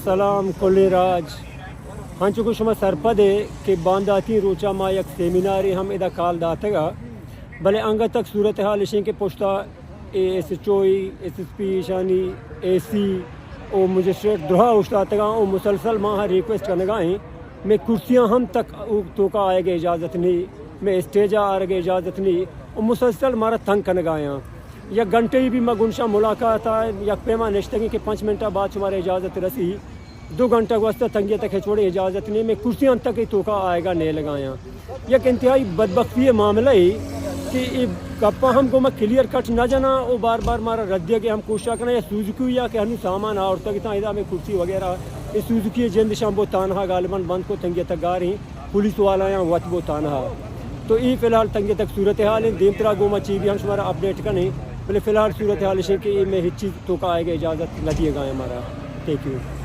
سلام کلیں راج۔ ہنچو کہ شما سرپد ئے کہ بانداتیں روچا ما یک سیمینارے ہم ادا کال داتگا، بلے انگت تک صورتحال اشیں کہ پشتا اے ایس ایچ او ای، ایس ایس پی ایشانی، اے سی او مجسٹریٹ درہا اوشتاتگاں او مسلسل ماہا ریکویسٹ کنگا ایں، مئے کرسیاں ہم تک او توکا آیگا اجازت نی، مئے اسٹیجا آرگا اجازت نی او مسلسل مارا تنگ کنگا آیاں۔ یک گھنٹے بھی ما گنشاں ملاقات ء یک پیما نشتگیں کہ پنچ منٹ ء بعد شمارا اجازت رسی۔ دو گھنٹہ گوستہ تنگی تک ہچ وڑیں اجازت نہیں، میں کرسیاں تک توکا آئیگا نیلگایاں۔ یک انتہائی بدبختی معاملہ ہے کہ اے گپا ہم گو ما کلیئر کٹ نہ جنا، او بار بار مارا ردیا کہ ہم کوشش کنا یا سوزوکی یا کہ ہنو سامان آورتا کہ تاں ادا میں کرسی وغیرہ، اے سوزوکی جند شام بو تانہا غالباً بند کو تنگی تک گاریں۔ پولیس والایاں وت بو تانہا۔ تو ای فی الحال تنگی تک صورتحال ہیں، دیمترا گوما چی بھی ہم شمارا اپڈیٹ کنیں، بلے فی الحال صورتحال اشیں کہ اے میں ہچ چیز توکا آئیگا اجازت نہ دیے گا ہمارا۔ Thank you.